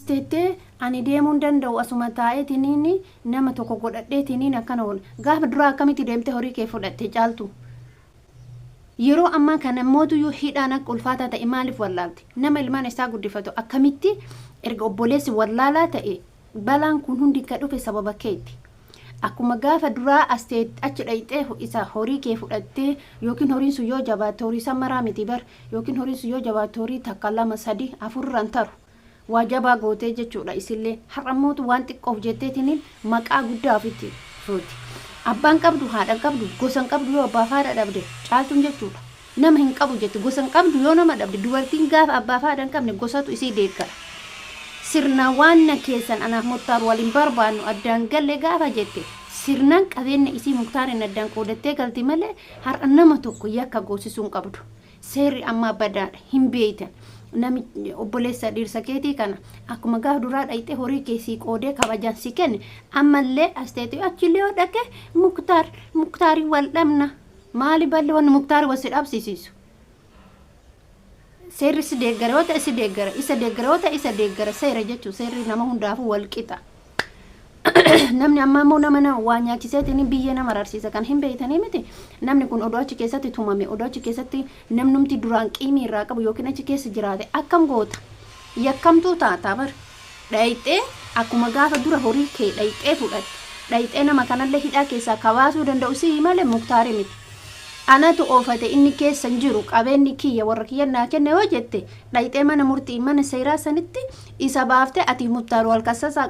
Teettee ani deemuu hin danda'u, asuma taa'eetiniin nama tokko godhadheetiniin akkana godha. Gaafa duraa akkamitti deemtee horii kee fudhatte, Caaltu? Yeroo ammaa kana mootuyyuu hidhaan akka ulfaataa ta'e maaliif wallaalte? Nama ilmaan isaa guddifatu akkamitti erga obboleessi wallaalaa ta'e? Balaan kun hundi ka dhufe sababa keeti. Akkuma gaafa duraa as achi dhayxee isa horii kee fudhattee, yookiin horiin sun yoo jabaatte, horii san maraa miti bar, yookiin horiin sun yoo jabaatte horii takka, lama, sadi, afurraan taru waa jabaa gootee jechuudha. Isillee har'ammootu waan xiqqoof jetteetiniin maqaa guddaa ofitti fuuti. Abbaan qabdu, haadha qabdu, gosa hin qabdu. Yoo abbaaf haadha dhabde, Caaltuun jechuudha, nama hin qabu jetti, gosa hin qabdu. Yoo nama dhabde, dubartiin gaafa abbaaf haadha hin qabne gosatu isii deeggara. Sirna waan na keessan anaaf Muktaar waliin barbaannu addaan galle gaafa jette, sirnaan qabeenya isii Muktaarin addaan qoodattee galti malee har'a nama tokko yakka goosisuu hin qabdu. Seerri ammaa badaadha, hin beeytan. Nami obboleessa dhiirsa keetii kana akkuma gaafa duraa dhayxee horii kee sii qoodee kabajaan si kenne, ammallee as teetee achillee yoo dhaqe Muktaar Muktaarii wal dhabna. Maali balli wanni Muktaarii wal si dhabsisiisu? Seerri si deeggara yoo ta'e si deeggara, isa deeggara yoo ta'e isa deeggara. Seera jechuun seerri nama hundaafuu wal qixa. Namni ammaa immoo nama waa nyaachiseetiin biyyee nama rarsiisa kan hin beeytanii miti. Namni kun odoo achi keessatti tumame, odoo achi keessatti namnumti duraan qiimii irraa qabu yookiin achi keessa jiraate, akkam goota? Yakkamtuu taataa bar. Dhayxee akkuma gaafa dura horii kee dhayxee fudhatte, dhayxee nama kanallee hidhaa keessaa kabaasuu danda'u si'i malee Muktaarii miti. Anatu oofate, inni keessa hin jiru, qabeenyi kiyya warra kiyya naa kenne yoo jette, dhayxee mana murtii, mana seeraa sanitti isa baaftee ati Muktaar wal kassasa,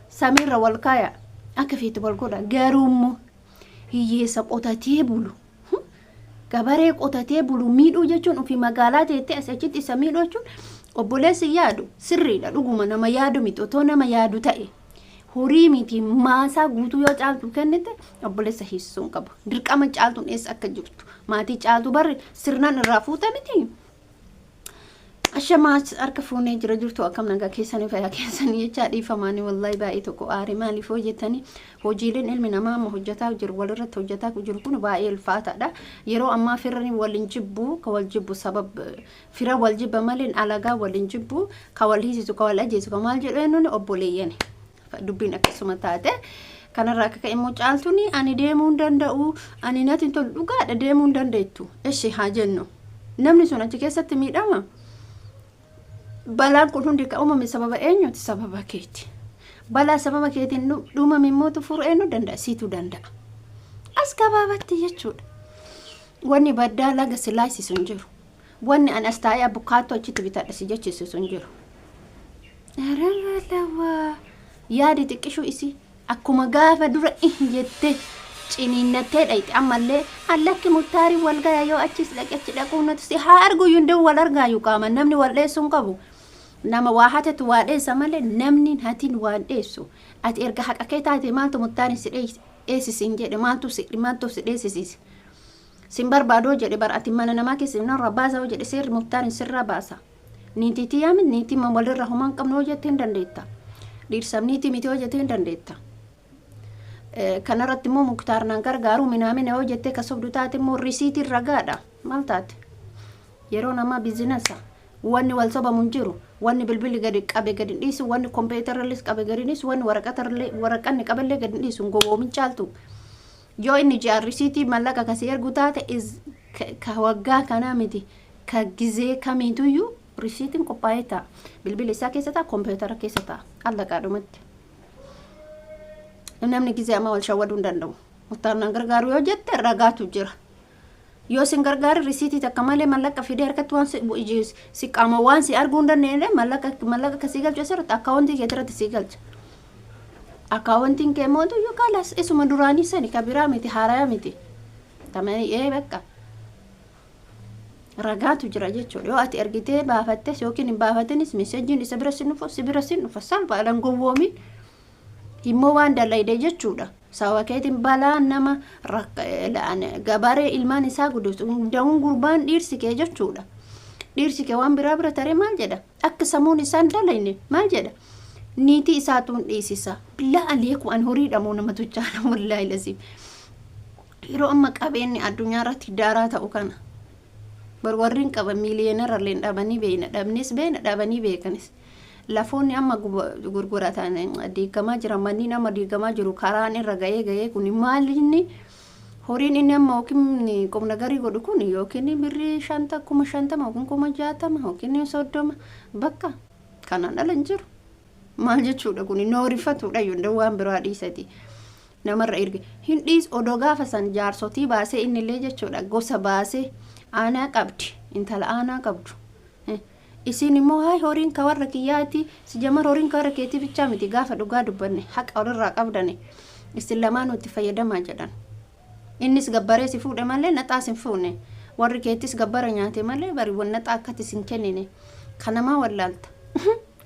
samiirra wal kaaya, akka feete wal godha. Garuu immoo hiyyeessa qotatee bulu, gabaree qotatee bulu miidhuu jechuun, ofii magaalaa teettee asii achitti isa miidhuu jechuun, obboleessi yaadu sirriidha. Dhuguma nama yaadu miti. Otoo nama yaadu ta'e, horii miti maasaa guutuu yoo Caaltuu kennite, obboleessa hiisisuu hin qabu. Dirqama Caaltuun eessa akka jirtu maatii Caaltuu barri sirnaan irraa fuuta miti. Ashamaa, harka fuunee jira jirtu, akkam nagaa keessanii, fayyaa keessanii jechaa, dhiifamaanii wallahi baay'ee tokko aare. Maaliif hoo jettanii, hojiileen ilmi namaa amma hojjetaa jiru, walirratti hojjetaa jiru kun baay'ee ulfaataadha. Yeroo ammaa firri waliin jibbu, ka wal jibbu sabab fira wal jibba malee alagaa waliin jibbu, ka wal hiisisu, ka wal ajeesu, ka maal jedhu eenyuun obboleeyyan. Dubbiin akkasuma taate. Kanarraa akka ka'e immoo Caaltuun ani deemuu hin danda'u, ani natti hin tolu. Dhugaadha, deemuu hin dandeettu. Eshi haa jennu, namni sun achi keessatti miidhama. Balaan kun hundi kan uumame sababa eenyuti? Sababa keeti. Balaa sababa keetiin uumame immoo furuu eenyu danda'a? Siitu danda'a. As gabaabatti jechuudha. Wanni baddaa laga si laayisisu hin jiru. Wanni ani as taa'ee abukaatoo achitti bitadha si jechisiisu hin jiru. Arabalawa yaadi xiqqishuu isii akkuma gaafa dura ih jette ciniinnattee dhayxe, ammallee allakki Muktaarii wal gaya. Yoo achis dhaqe, achi dhaquu natu si haa arguyyuu hin wal argaayu. Qaama namni wal dheessuu hin qabu. Nama waa hatetu waa dheessa malee namni hatiin waa dheessu. Ati erga haqa kee taate, maaltu Muktaarin si dheessisiin jedhe? Maaltu si dheessisiise? Sin barbaadoo jedhe bar. Ati mana namaa keessa narra baasa yoo jedhe, seerri Muktaarin sirraa baasa. Niitii tiyyaa miti, niitii walirra homaa hin qabnu yoo jette hin dandeetta. Dhiirsaaf niitii miti yoo jette hin dandeetta. Kanarratti immoo Muktaar naan gargaaru minaamina yoo jettee ka sobdu taate immoo risiitiin ragaadha. Maal taate? Yeroo namaa bizinasa. Wanni wal sobamu hin jiru. Wanni bilbilli gadi qabe gadi hin dhiisu, wanni kompiitarallis qabe gadi hin dhiisu, wanni waraqanni qabellee gadi hin dhiisu. Hin gowwoomin, Caaltu. Yoo inni ji'aan risiitii mallaqa kasii ergu taate, ka waggaa kanaa miti, ka gizee kamiituyyuu risiitiin qophaa'ee ta'a. Bilbila isaa keessa ta'a, kompiitara keessa ta'a. Allaqaadhumatti. Namni gizee ammaa wal shawwaduu hin danda'u. Muktaar naan gargaaru yoo jette, ragaatu jira. Yoo sin gargaare, risiitii takka malee mallaqa fidee harkatti waan si qaama waan si arguu hin dandeenye, mallaqa ka sii galchu asirratti akkaawuntii kee irratti sii galcha. Akkaawuntiin kee mootu yoo kaalas isuma duraanii sani, ka biraa miti, haaraya miti. Tamanii ee bakka. Ragaatu jira jechuudha. Yoo ati ergitee baafattes yookiin hin baafatinis, meseejiin isa bira sin dhufa, si bira sin dhufa. Salphaadhaan gowwoomin. Immoo waan dalayde jechuudha. Sababa keetiin balaa nama gabaree ilmaan isaa guddisu da'uun gurbaan dhiirsi kee jechuudha. Dhiirsi kee waan biraa bira taree maal jedha? Akka sammuun isaan dalayne maal jedha? Niitii isaatuun dhiisisa. Billaa aleeku, an horiidha moo nama tuchaana? Wallaahi lasiif. Yeroo amma qabeenyi addunyaa irratti daaraa ta'u kana. Bar warri hin qaban miiliyoonara illee dhabanii beekna, dhabnes beekna, dhabanii beekanis. Lafoonni amma gurguratan diigamaa jira, manni amma diigamaa jiru, karaan irra ga'ee ga'ee kun maal inni horiin inni amma yookiin qubna garii godhu kun yookiin birrii 50, 50,000 yookiin 60,000 yookiin 30, bakka kanaan ala hin jiru. Maal jechuudha kun? Noorifatudha yoo waan biraa dhiisati. Namarra erge hin dhiis. Odoo gaafa san jaarsotii baasee innillee jechuudha, gosa baasee aanaa qabdi, intala aanaa qabdu. Isin immoo haay horiin ka warra kiyyaati si jamar, horiin ka warra keetii bichaa miti. Gaafa dhugaa dubbanne haqa walirraa qabdane, isin lamaanuu itti fayyadamaa jedhan. Innis gabbaree si fuudhe malee naxaas hin fuune. Warri keettis gabbara nyaate malee bari naxaa akkatti sin kennine. Kanamaa wallaalta.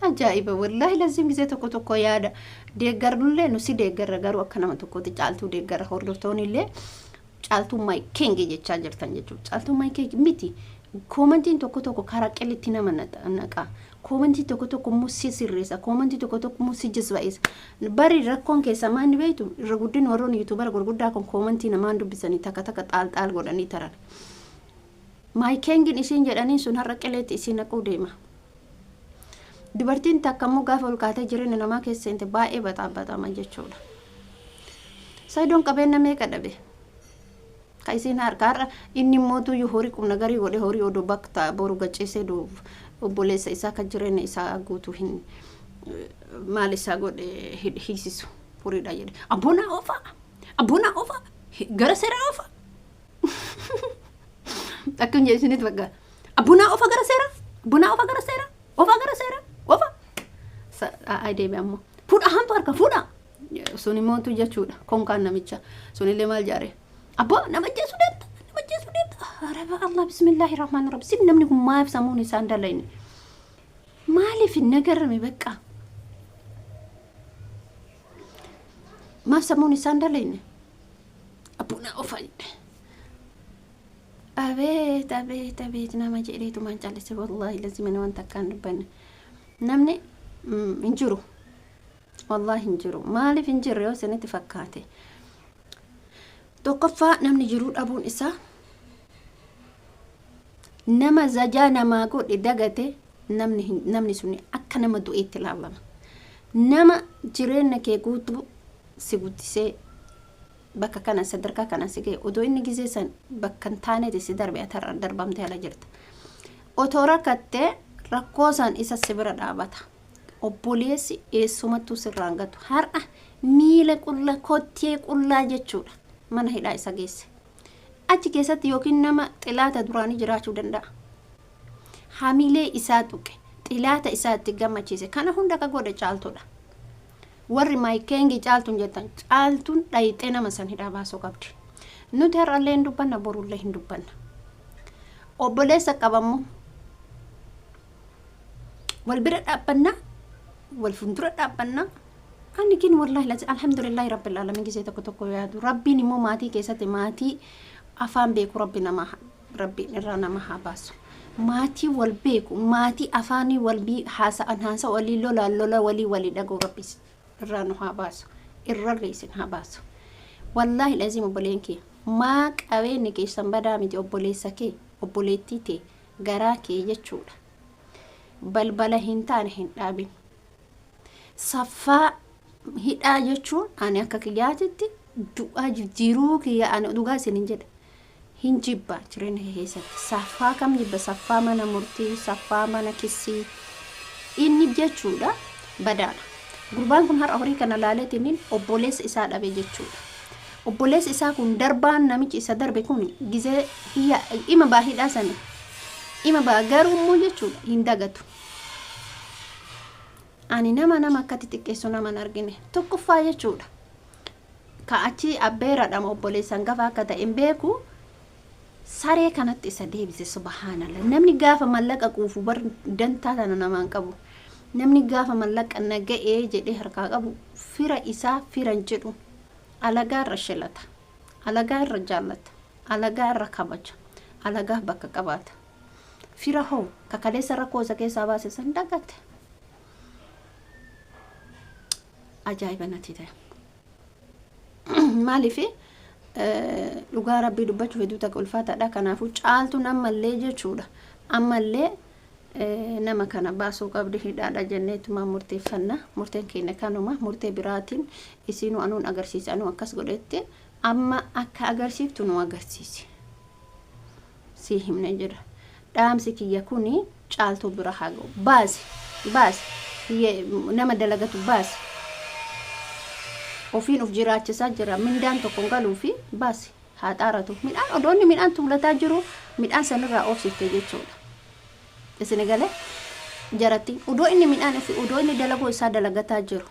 Ajaa'iba, wallaahi lazim gisee tokko tokko yaada deeggarnullee nu si deeggarra, garuu akka nama tokkotti Caaltuu deeggarra. Hordoftoonni illee "Caaltuu my king" jechaa jirtan jechuudha. Caaltuu my king miti. Commentiin tokko tokko karaa qillitti nama naqa. Commentii tokko tokko immoo si sirreessa. Commentii tokko tokko immoo si jisba'eessa. Bari rakkoon keessa maal beektu? Irra guddin warroonni YouTubera gurguddaa kun commentii namaan dubbisanii takka takka xaal xaal godhanii taran. My kingin isiin jedhanii sun har'a qileetti isiin naquu deema. Dubartiin takka immoo gaafa ol kaatee jireenya namaa keessa seente baay'ee baxaabaxama jechuudha. Saidoon qabeenya meeqa dhabe? Ka isiin harka har'a inni immoo horii qubna garii godhe, horii odoo bakka boru gacheessee obboleessa isaa kan jireenya isaa guutuu hin maal isaa godhe hiisisu horiidha jedhe. Abboonaa oofaa! Abboonaa oofaa! Gara seeraa oofaa! Akkam jedhe isinitti fakkaata? Abboonaa oofaa gara seeraa! Abboonaa oofaa gara seeraa! Oofaa gara seeraa! Oofaa! Ai deebi ammoo. Fuudha hamtu harka fuudha! Sun immoo jechuudha. Konkaan namicha. Sunillee maal jaare? Abboo, nama ajjeesuu deemta! Nama ajjeesuu deemta! Araba Allah, bismillaahi rahmaan rahim. Sin namni kun maaf sammuun isaan dalayne? Maaliif hin nagarrame bakka? Maaf sammuun isaan dalayne? Abbuna ofa jedhe. Abeet abeet abeet, nama jedheetumaan callise. Wallaahi lazima wanta akkaan dubbanne. Namni hin jiru. Wallaahi hin jiru. Maaliif hin jirre yoo isinitti fakkaate? Tokkoffaa, namni jiruu dhabuun isaa nama zajaa namaa godhe dagate, namni sun akka nama du'eetti ilaalama. Nama jireenya kee guutuu si guddisee bakka kana sadarkaa kana si ga'e, odoo inni gizee san bakka hin taaneeti si darbe, atarra darbamtee ala jirta. Otoo rakkattee rakkoo san isa si bira dhaabata. Obboleessi eessumattuu sirraan gatu. Har'a miila qulla, kottee qullaa jechuudha, mana hidhaa isa geesse. Achi keessatti yookiin nama xilaata duraanii jiraachuu danda'a. Hamilee isaa tuqe, xilaata isaa itti gammachiise. Kana hunda ka godhe Caaltuudha. Warri my king Caaltuun jettan, Caaltuun dhayixee nama san hidhaa baasuu qabdi. Nuti har'allee hin dubbanna, borullee hin dubbanna. Obboleessa qabammoo wal bira dhaabbannaa, wal fuuldura dhaabbannaa. Ani kin wallaahi lazi alhamdulillahi rabbil alamin gisee tokko tokko yaadu, Rabbiin immoo maatii keessatti maatii afaan beeku Rabbi namaa Rabbiin irraa nama haa baasu. Maatii wal beeku, maatii afaanii wal haasa'an, haasa walii, lolaan lola walii walii dhaga'u Rabbi irraa nu haa baasu. Irrallee isin haa baasu. Wallaahi lazim obboleen kee maa qabeenyi keessan badaa miti, obboleessa kee, obboleettii tee, garaa kee jechuudha. Balbala hin taane hin dhaabin. Saffaa hidhaa jechuun ani akka kiyyaatitti du'aa jiruu kiyya, ani dhugaa isin hin jedhe, hin jibba jireenya kee keessatti. Saffaa kam jibba? Saffaa mana murtii, saffaa mana kissii inni jechuudha badaadha. Gurbaan kun har'a horii kana laaleetiin obboleessa isaa dhabe jechuudha. Obboleessi isaa kun darbaan namichi isa darbe kun gizee ima baa hidhaa sana ima baa, garuu immoo jechuudha hin dagatu. Ani nama akkatti xiqqeessu nama hin argine tokkoffaa jechuudha. Ka achi abbeeradhama obboleessan gafa akka ta'e hin beeku, saree kanatti isa deebise. Subhaanallah, namni gaafa mallaqa quufu bar dantaa tana namaan qabu. Namni gaafa mallaqa na ga'ee jedhee harkaa qabu fira isaa firan jedhu, alagaa irra shilata, alagaa irra jaallata, alagaa irra kabaja, alagaa bakka qabaata. Fira hoo kakaleessa rakkoo isa keessaa baase san dagate. Ajaa'iba natti ta'e. Maaliif? Dhugaa Rabbii dubbachuuf hedduu takka ulfaataadha. Kanaafuu Caaltuun ammallee jechuudha, ammallee Nama kana baasuu qabdi hidhaadha jenneetuma murteeffanna. Murteen keenya kanuma. Murtee biraatiin isiinuu anuun agarsiise anuu akkas godhette amma akka agarsiiftu nu agarsiisi. Sii himne jira. Dhaamsi kiyya kuni Caaltuu bira haa ga'u. Baasi! Baasi! Nama dalagatu baasi! Ofiin of jiraachisaa jira. Mindaan tokko hin galuufi baasi. Haa xaaratu. Midhaan odoo inni midhaan tuulataa jiru midhaan sanirraa oofsifte jechuudha. Isini galee? Jarattiin odoo inni midhaan ofi odoo inni dalaguu isaa dalagataa jiru.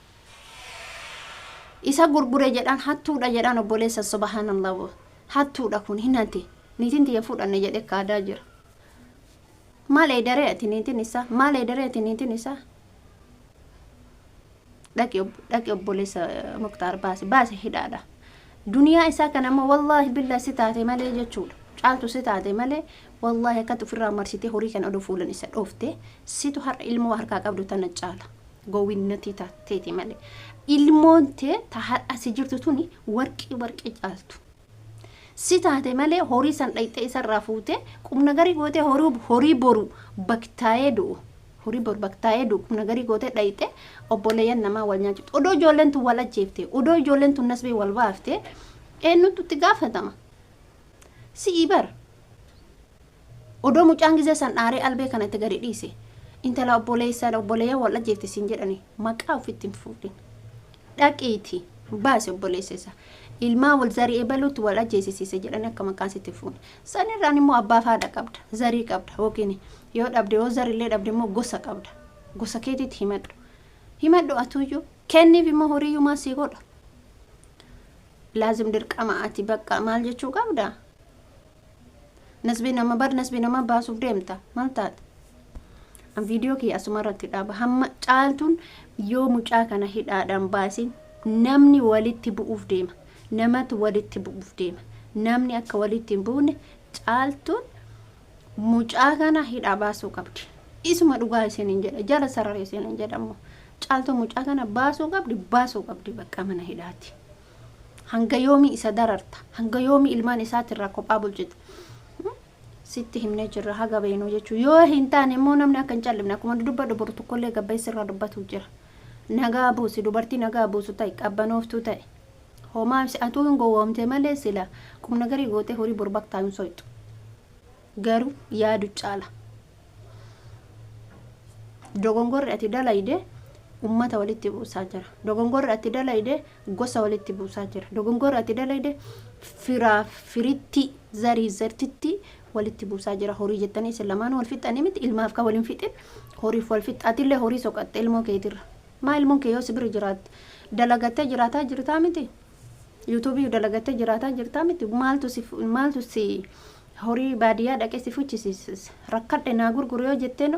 Isa gurgure jedhaan hattuudha jedhaan obboleessa subhaanallah hattuudha kun hin hate niitiin tiyya fuudhanne jedhee kaadaa jira. Maal eedaree ati niitiin isaa maal eedaree ati niitiin isaa dhaqi dhaqi obboleessa Muktaar baasi baasi hidhaadha. Duniyaa isaa kana immoo wallaahi billaa si taate malee jechuudha. Caaltu si taate malee wallaahi akkatti ofirraa marsitee horii kana odoo fuulan isa dhoofte situ har'a ilmoo harkaa qabdu tana caala. Gowwinnatii taateeti malee. Ilmoon tee ta har'a si jirtu tuni warqii warqii caaltu. Si taate malee horii san dhayxee isarraa fuutee qubnagarii gootee horii horii boru baktaayee du'u. Horii boru baktaayee du'u qubnagarii gootee dhayxee obboleeyyan namaa wal nyaachifte. Odoo ijoolleen tun wal ajjeefte, odoo ijoolleen tun nasbii wal baafte eenyutu itti gaafatama? Si'ii bar. Odoo mucaan gizee san dhaaree albee kana itti gadi dhiise. Intala obboleessa obboleeyyan wal ajjeefte siin jedhani maqaa ofitti hin fuudhin. Dhaqiiti baasi obboleessa isaa. Ilmaan wal zarii ebaluutti wal ajjeesisiise jedhani akka maqaan sitti hin fuune. Sanirraan immoo abbaaf haadha qabda. Zarii qabda yookiin yoo dhabde yoo zarillee dhabde immoo gosa qabda. Gosa keetiitti himadhu. Himadhu atuyyuu. Kenniif immoo horiiyyuu maal sii godha? Laazim dirqama ati bakka maal jechuu qabda? Nasbii nama bar nasbii nama baasuuf deemta maal taate? An viidiyoo kiyya asuma irratti dhaaba. Hamma Caaltuun yoo mucaa kana hidhaadhaan baasin namni walitti bu'uuf deema. Namatu walitti bu'uuf deema. Namni akka walitti hin buune Caaltuun mucaa kana hidhaa baasuu qabdi. Isuma dhugaa isiniin jedha. Jala sarara isiniin jedha immoo. Caaltuun mucaa kana baasuu qabdi baasuu qabdi bakka mana hidhaati. Hanga yoomii isa dararta? Hanga yoomii ilmaan isaatirraa kophaa bulchita? Sitti himnee jirra haga beeknu jechuun yoo hin taane immoo namni akka hin callifne akkuma dubbadhu boru tokkollee gabbayee sirraa dubbatu jira. Nagaa buusi dubartii nagaa buusu ta'i qabbanooftuu ta'i. Homaa atuu hin gowwoomte malee sila qubna garii gootee horii boru baktaa hin soyxu. Garuu yaadu caala. Dogongorri ati dalayde ummata walitti buusaa jira. Dogongorri ati dalayde gosa walitti buusaa jira. Dogongorri ati dalayde firaa firitti zarii zartitti walitti buusaa jira. Horii jettanii isin lamaan wal fixxanii miti ilmaaf kan wal hin fixin horiif wal fixxa. Atillee horii soqatte ilmoo keetirra. Maa ilmoon kee yoo si bira jiraatte dalagattee jiraataa jirtaa miti? Yuutuubii dalagattee jiraataa jirtaa miti? Maaltu si maaltu si horii baadiyyaa dhaqee si fuchisiisa? Rakkadhe naa gurguru yoo jetteen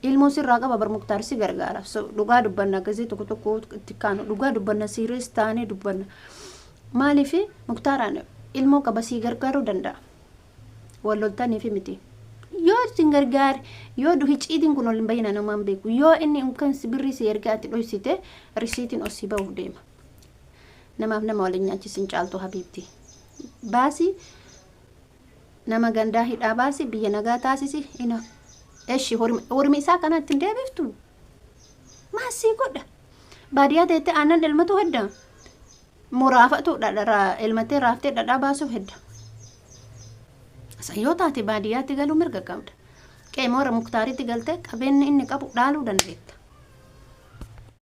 ilmoo sirraa qaba bar Muktaar si gargaara. So, dhugaa dubbanna gazee tokko tokko itti kaanu dhugaa dubbanna siiriis taanee dubbanna. Maaliif Muktaaraan ilmoo qaba sii gargaaruu danda'a. Wal loltaniifi miti. Yoo isin gargaare yoo hiciitiin kun ol hin bahin anumaan beeku. Yoo inni kan birrii si ergaa ati dhoysite risiitiin ol si bahuuf deema. Namaaf nama waliin nyaachisin Caaltuu habiibti. Baasi nama gandaa hidhaa baasi biyya nagaa taasisi ina eshi horimi isaa kana ittiin deebiftu. Maal sii godha? Baadiyyaa teettee aannan elmatu hedda. Muraafatu dhadha elmattee raaftee dhadhaa baasuuf hedda. San yoo taate baadiyyaatti galuu mirga qabda. Qe'ee moora Muktaaritti galtee qabeenya inni qabu dhaaluu dandeetta.